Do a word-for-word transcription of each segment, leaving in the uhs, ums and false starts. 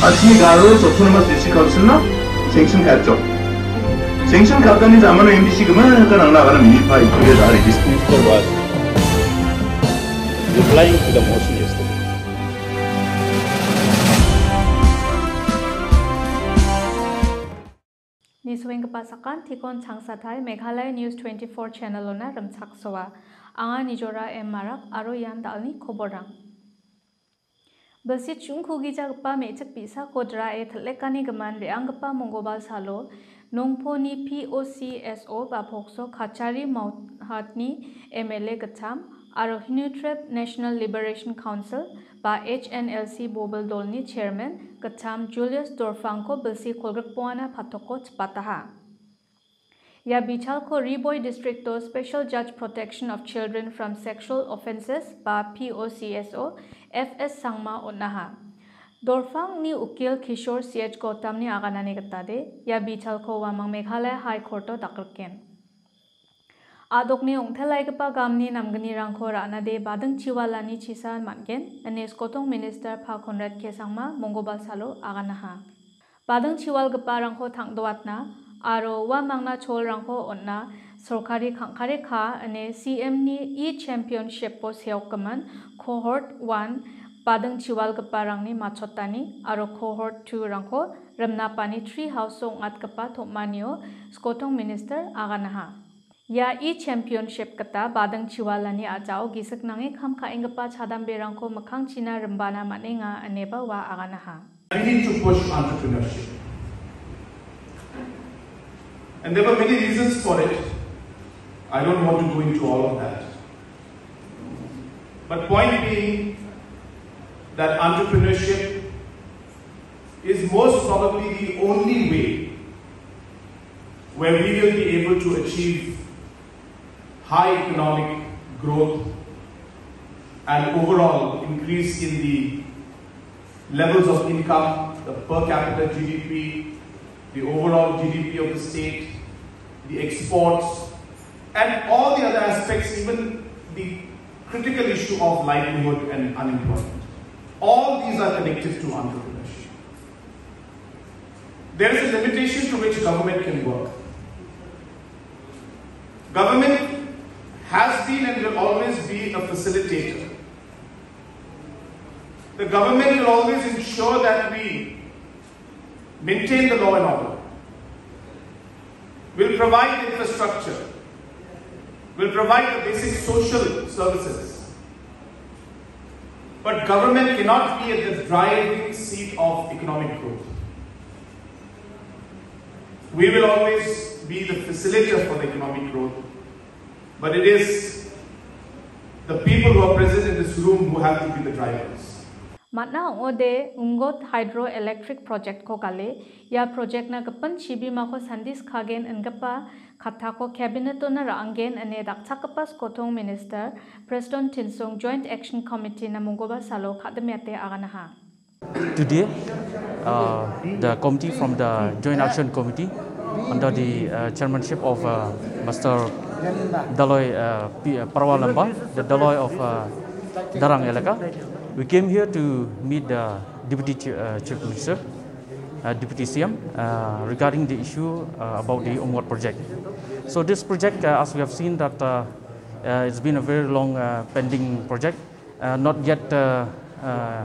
Asmi Garo Autonomous District Council-na sanction ka·atjok. Sanction ka·atani jamano M D C gimikgipa nangna agana minipa ituge dari district was replying to the motion yesterday. Niswenggipa sakan Tikon Changsatai Meghalaya News twenty-four channel-ona rimchaksoa. Anga Nijora M Marak aro ian da·alni koborrang. Bilsi chungkugijagipa me·chik bi·sako drae til·lekani gimin re·anggipa Monggobal salo Nongponi P O C S O ba Pokso Kachari Mauhatni M L A gittam aro Hynniewtrep National Liberation Council ba H N L C bobil dolni chairman gittam Julius Dorfangko bilsi kolgrikboana patoko chipataha. Ia bichalko Ri Bhoi Districto Special Judge Protection of Children from Sexual Offences ba P O C S O F S Sangma on·aha. Dorfangni ukil Kishore C H Gautamni aganani gitade ia bichalko uamang Meghalaya High Courto dakriken. A·dokni ong·telaigipa gamni namgnirangko ra·nade bading chiwalani chisan man·gen, ine Skotong Minister Pa Conrad K Sangma Monggobal salo aganaha. Bading chiwalgiparangko tang·doatna aro uamangna cholrangko on·na sorkari kangkare ka ine C M-ni e-championship-o seokgimin cohort one bading chiwalgiparangni matchotani aro cohort two-rangko rimnapani Tree House-o ong·atgipa tom·anio Skotong Minister aganaha. Ia e-championship gita bading chiwalani a·jao gisik nange kam ka·enggipa chadamberangko mikkangchina rimbana man·enga ineba ua aganaha. We need to push entrepreneurship. And there were many reasons for it. I don't want to go into all of that. But point being that entrepreneurship is most probably the only way where we will be able to achieve high economic growth and overall increase in the levels of income, the per capita G D P, the overall G D P of the state, the exports, and all the other aspects, even the critical issue of livelihood and unemployment. All these are connected to entrepreneurship. There is a limitation to which government can work. Government has been and will always be a facilitator. The government will always ensure that we maintain the law and order, will provide infrastructure, will provide the basic social services. But government cannot be at the driving seat of economic growth. We will always be the facilitator for the economic growth, but it is the people who are present in this room who have to be the drivers. Man·a ong·ode Ungot Hydroelectric Project-ko gale, ia project-na gipin chibimako sandis kagen ingipa kattako cabinet-ona ra·anggen ine dakchakgipa Skotong Minister Prestone Tynsong Joint Action Committee-na Monggobal salo kadimiate aganaha. Today, uh, the committee from the Joint Action Committee under the, uh, chairmanship of, uh, Mister Daloi, uh, P-, uh, Parwa Lamba, the Daloi of, uh, Darrang Elaka, we came here to meet the Deputy Chi-, uh, Chief Minister, uh, Deputy C M, uh, regarding the issue, uh, about the Umgot project. So this project, uh, as we have seen that, uh, uh, it's been a very long, uh, pending project, uh, not yet, uh, uh,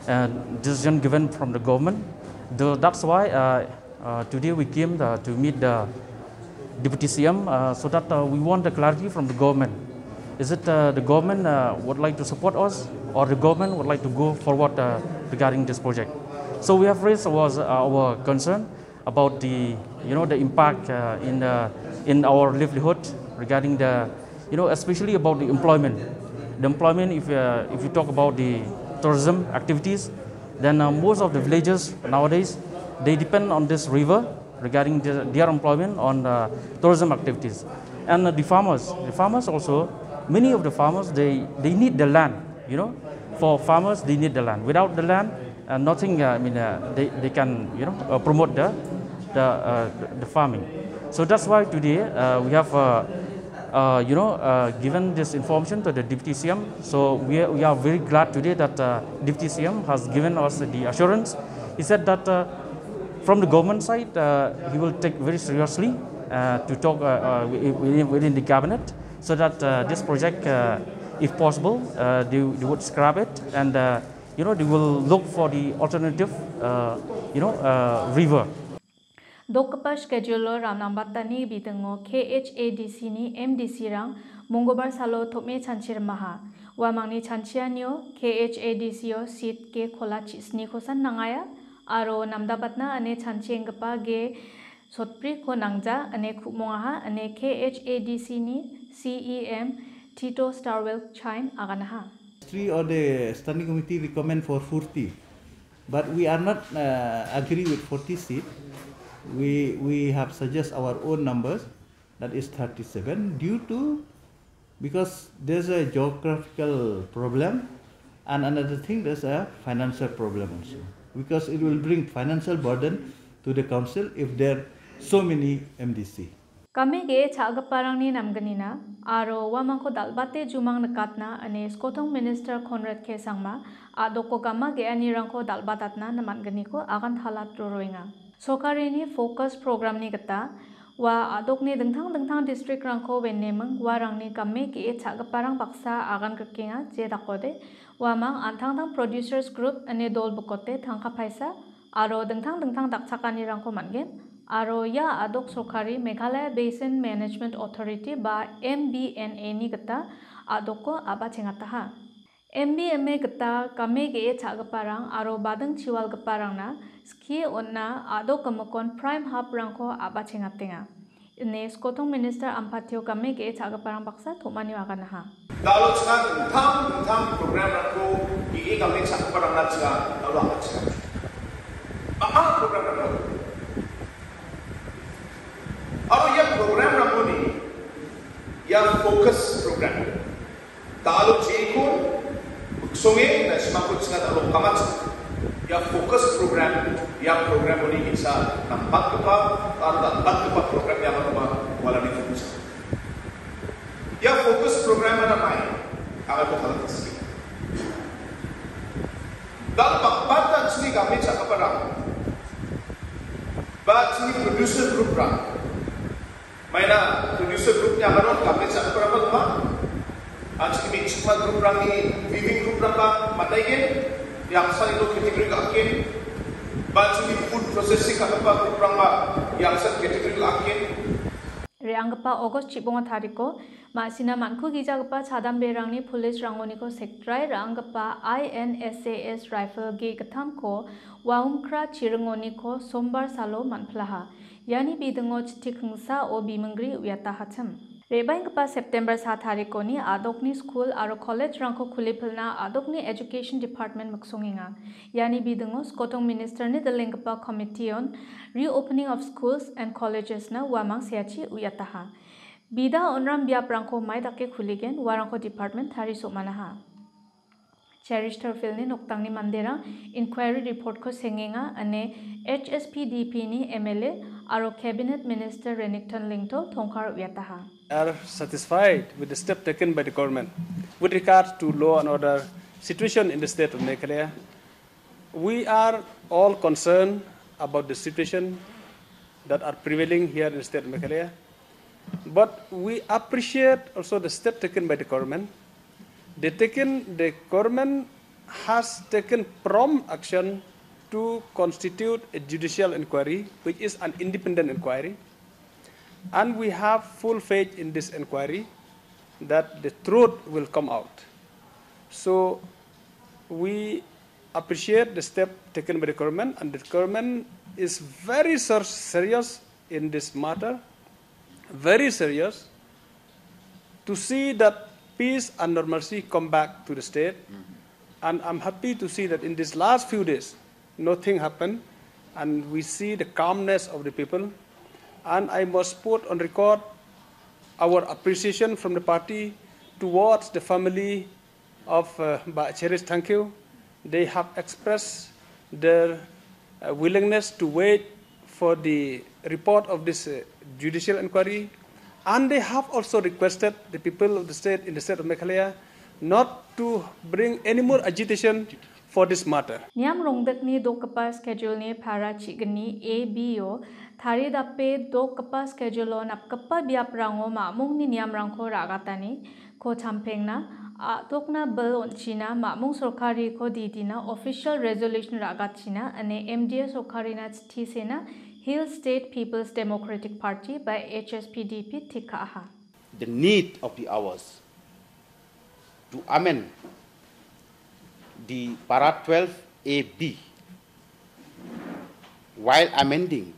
uh, decision given from the government. Though that's why, uh, uh, today we came, uh, to meet the Deputy C M, uh, so that, uh, we want the clarity from the government. Is it, uh, the government, uh, would like to support us, or the government would like to go forward, uh, regarding this project? So we have raised our, our concern about the, you know, the impact, uh, in the, in our livelihood regarding the, you know, especially about the employment. The employment, if, uh, if you talk about the tourism activities, then, uh, most of the villages nowadays, they depend on this river regarding the, their employment on, uh, tourism activities. And, uh, the farmers, the farmers also, many of the farmers, they, they need the land, you know. For farmers, they need the land. Without the land, uh, nothing, uh, I mean, uh, they, they can, you know, uh, promote the, the, uh, the farming. So that's why today, uh, we have, uh, uh, you know, uh, given this information to the Deputy C M. So we are, we are very glad today that, uh, Deputy C M has given us the assurance He said that, uh, from the government side, uh, he will take very seriously, uh, to talk, uh, uh, wi-, within, within the cabinet, so that, uh, this project, uh, if possible, uh, they, they would scrap it, and, uh, you know, they will look for the alternative, uh, you know, uh, river. Dokgipa schedule-o ramnambatani bidingo K H A D C-ni M D C-rang Monggobar salo tom·e chanchi rimaha. Uamangni chanchianio K H A D C-o seat-ge kola chisnikosan nangaia, aro namdabatna ine chanchienggipa ge sotbriko nangja ine ku·mongaha ine K H A D C-ni C E M Tito Starwell Chyne aganaha. Three or the standing committee recommend for forty. But we are not, uh, agree with forty seat. We, we have suggest our own numbers, that is thirty-seven, due to, because there's a geographical problem, and another thing, there's a financial problem also. Because it will bring financial burden to the council if there are so many M D C. Game ge·e cha·giparangni namgnina aro uamangko dal·bate jumang nikatna ine Skotong Minister Conrad K Sangma a·doko gama ge·anirangko dal·batatna man·gniko agantalat roroenga. Sorkarini Focus Programni gita ua a·dokni dingtang dingtang districtrangko weneming uarangni game ge·e cha·giparang baksa agan grikenga, je dakode uamang an·tangtang Producers Group ine dol bikote tangka paisa aro dingtang dingtang dakchakanirangko man·gen, aro ia a·dok sorkari Meghalaya Basin Management Authority ba M B N A-ni gita a·dokko a·bachengataha. M B M A gita game ge·e cha·giparang aro bading chiwalgiparangna skie on·na a·dok gimikon Prime Hub-rangko a·bachengatenga. Ine Skotong Minister Ampatio game ge·e cha·giparang baksa tom·anio aganaha. Dalo chinga dingtang dingtang programrangko ge·e game cha·giparangna chinga dalo agachenga. Bang·a programrangko. Aro ia programrangkoni ia focus program. Dalo jekon miksonge na·simangko chinga dalo kamachi. Ia focus program, ia program-oni ge·sa nambatgipa aro nambatgipa program ianoma walani focus. Ia focus program-ara mai, aro ko kala kasi. Dal bakbata chini game chakapara. Ba chini producer group-ra. Maina producer group-ni aganot game cha·giparangba donga. An·chingni me·chikma group-rangni weaving group-rangba man·aigen, ia angsan iano category ga·aken. Ba an·chingni food processing ka·gipa group-rangba ia angsan category ga·aken. Re·anggipa August chibonga tariko, ma·sina man·ku gijagipa chadamberangni police-rangoniko sekdrai ra·anggipa I N S A S rifle ge·gittamko Waumkra chiringoniko Sombar salo man·pilaha. Iani bidingo chitik hingsao bimingri uiatahachim. Re·baenggipa September sa tarikoni a·dokni skul aro college-rangko kulipilna a·dokni Education Department miksongenga. Iani bidingo Skotong Minister-ni dilenggipa committee-on Reopening of Schools and Colleges-na uamang seachi uiataha. Bida on·ram biaprangko mai dake kuligen, uarangko department tariso·manaha. Cherish Thorfield-ni noktangni manderang inquiry report-ko sengenga ine H S P D P-ni M L A aro Cabinet Minister Renikton Lyngdoh tongkar uiataha. Are satisfied with the step taken by the government with regard to law and order situation in the state of Meghalaya. We are all concerned about the situation that are prevailing here in the state of Meghalaya. But we appreciate also the step taken by the government. They taken, the government has taken prompt action to constitute a judicial inquiry, which is an independent inquiry. And we have full faith in this inquiry that the truth will come out. So we appreciate the step taken by the government, and the government is very ser-, serious in this matter, very serious, to see that peace and normalcy come back to the state. And I'm happy to see that in these last few days, nothing happened, and we see the calmness of the people. And I must put on record our appreciation from the party towards the family of, uh, Bah Cherish Thangkhiew. They have expressed their, uh, willingness to wait for the report of this, uh, judicial inquiry, and they have also requested the people of the state, in the state of Meghalaya, not to bring any more agitation for this matter. Niam rongdikni dokgipa schedule-ni para chigni A B-o taridape dokgipa schedule-o napgipa biaprango mamungni niamrangko ra·gatani ko champengna, a·dokna bil on·china, mamung sorkariko didina, official resolution ra·gachina, ine M D A sorkarina chitisena Hill State People's Democratic Party ba H S P D P tik ka·aha. The need of the hours to amend the para twelve A B while amending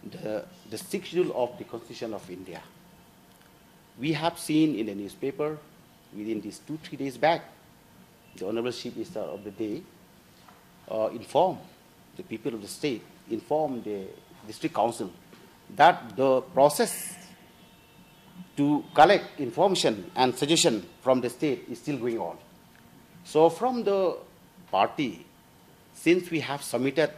the, the sixth schedule of the Constitution of India. We have seen in the newspaper within these two, three days back, the Honorable Chief Minister of the day, uh, informed the people of the state, informed the district council that the process to collect information and suggestion from the state is still going on. So from the party, since we have submitted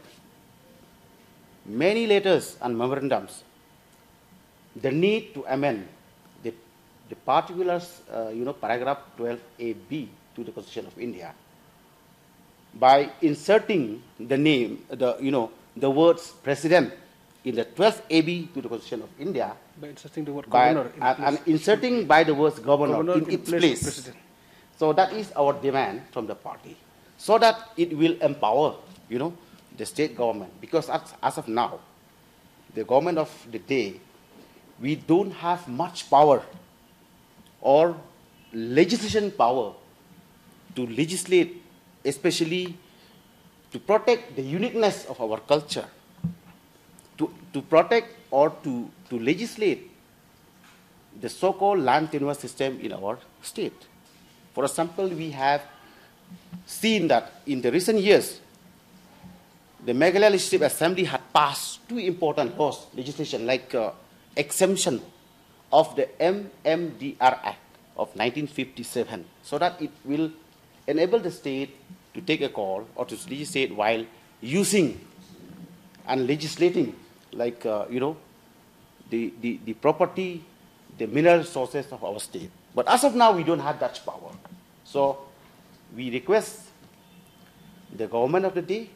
many letters and memorandums, the need to amend the, the particulars, uh, you know, paragraph twelve A B to the Constitution of India by inserting the name, the, you know, the words president in the twelfth A B to the Constitution of India, by inserting the word by, governor in and, place. And inserting by the words governor Governor in in its place of place. President. So that is our demand from the party, so that it will empower, you know, the state government. Because as, as of now, the government of the day, we don't have much power or legislation power to legislate, especially to protect the uniqueness of our culture, to, to protect or to, to legislate the so-called land tenure system in our state. For example, we have seen that in the recent years, the Meghalaya Legislative Assembly had passed two important laws, legislation like, uh, exemption of the M M D R Act of nineteen fifty-seven, so that it will enable the state to take a call or to legislate while using and legislating, like, uh, you know, the, the, the property, the mineral resources of our state. But as of now, we don't have that power. So we request the government of the day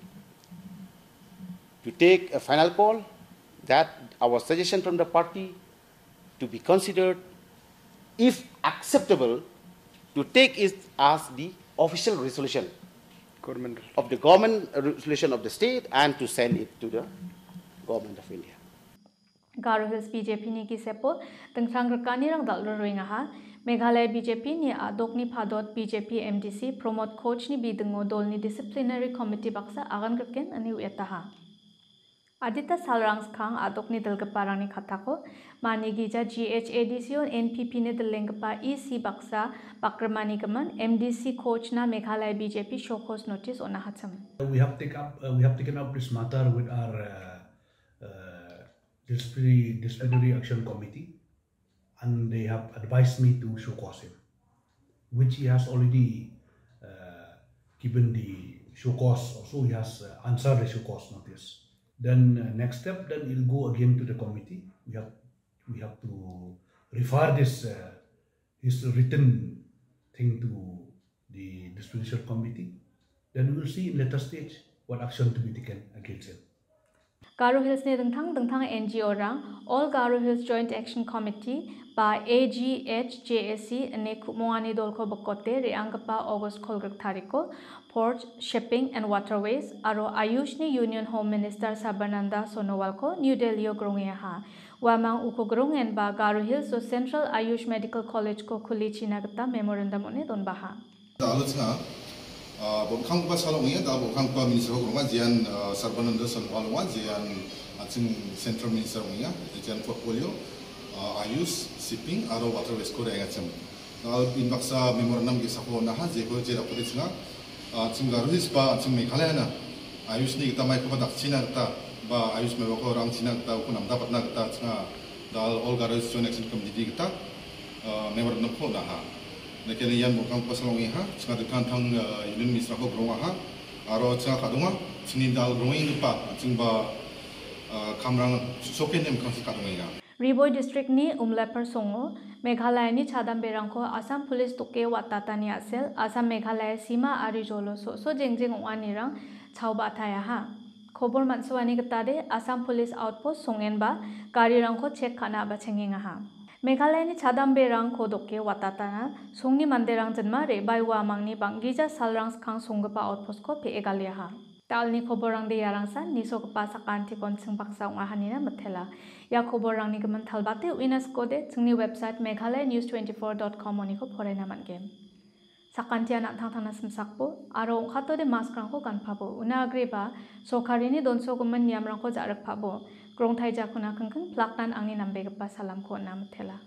to take a final call that our suggestion from the party to be considered, if acceptable, to take it as the official resolution Government. Of the government resolution of the state and to send it to the government of India. Garo Hills B J P-ni gisepo dingtang rikanirang dal·roroengaha. Meghalaya B J P-ni a·dokni padot B J P M D C Pramod Koch-ni bidingo dolni disciplinary committee baksa agan griken ine uiataha. Adita salrang skang a·dokni dilgiparangni katako manigija G H A D C-o N P P-ni dilenggipa E C baksa bakrimani gimin M D C Koch-na Meghalaya B J P show cause notice on·ahachim. We have take up, uh, we have taken up this matter with our, uh, uh, disciplinary, disciplinary action committee, and they have advised me to show cause him, which he has already, uh, given the show cause. Also, he has, uh, answered the show cause notice. Then, uh, next step, then it'll go again to the committee. We have, we have to refer this, uh, his written thing to the disposition committee. Then we will see in later stage what action to be taken against him. Garo Hills-ni dingtang dingtang N G O-rang All Garo Hills Joint Action Committee ba A G H J A C ine ku·mongani dolko bikote re·anggipa August kolgrik tariko Ports, Shipping and Waterways aro Ayush-ni Union Home Minister Sarbananda Sonowal-ko New Delhi-o grongeaha. Uamang uko grongenba Garo Hills-o Central Ayush Medical College-ko kulichina gita memorandum on·e donbaha. Da·alo ching·a, ah, bo·kanggipa sal ong·enga, da·al bo·kanggipa minister-ko gronga, jean, ah, Sarbananda Sonowal ong·a, jean, ah, ching Central Minister ong·enga, jean portfolio, ah, Ayush, Shipping aro Waterways-ko re·angachim. Da·al unbaksa memorandum ge·sako on·aha, jeko je dakode ching·a, ah, ching Garo Hills ba ching Meghalaya-na Ayush-ni gita maikoba dakchina gita ba Ayush maibako rangchina gita uko namdapatna gita ching·a da·al All Garo Hills Joint Action Committee gita, ah, memorandum-ko on·aha. Dakene ian bo·kanggipa sal ong·enga, ching·a dingtang dingtang, ah, union minister-ko grongaha, aro ching·a ka·donga, chingni da·al grongenggipa, ching·ba, ah, kamrang so-, sokenni mikkangchi ka·dongenga. Ri Bhoi districtni Umlepar songo Meghalayani chadamberangko Assam Police doke watatani a·sel Assam Meghalaya sima ari jolo so·so jengjeng ong·anirang chaoba atayaha. Kobor man·suani gitade Assam Police Outpost songenba garirangko chek ka·na a·bachengengaha. Meghalayani chadamberangko doke watatana songni manderang jinma re·bae uamangni bang·gija salrang skang songgipa outpostko pe·e galiaha. Dalni koborrangde iarangsan nisogipa sakantikon ching baksa ong·ahanina mitela. Ia koborrangni gimin talbate uina sikode chingni website meghalaya news twenty-four dot com oniko porena man·gen. Sakantian an·tangtangna simsakbo aro ong·katode maskrangko ganpabo. Una agreba sorkarini donsogimin niamrangko ja·rikpabo. Grongtai jakona kingking plaknan angni nambegipa salamko on·a mitela.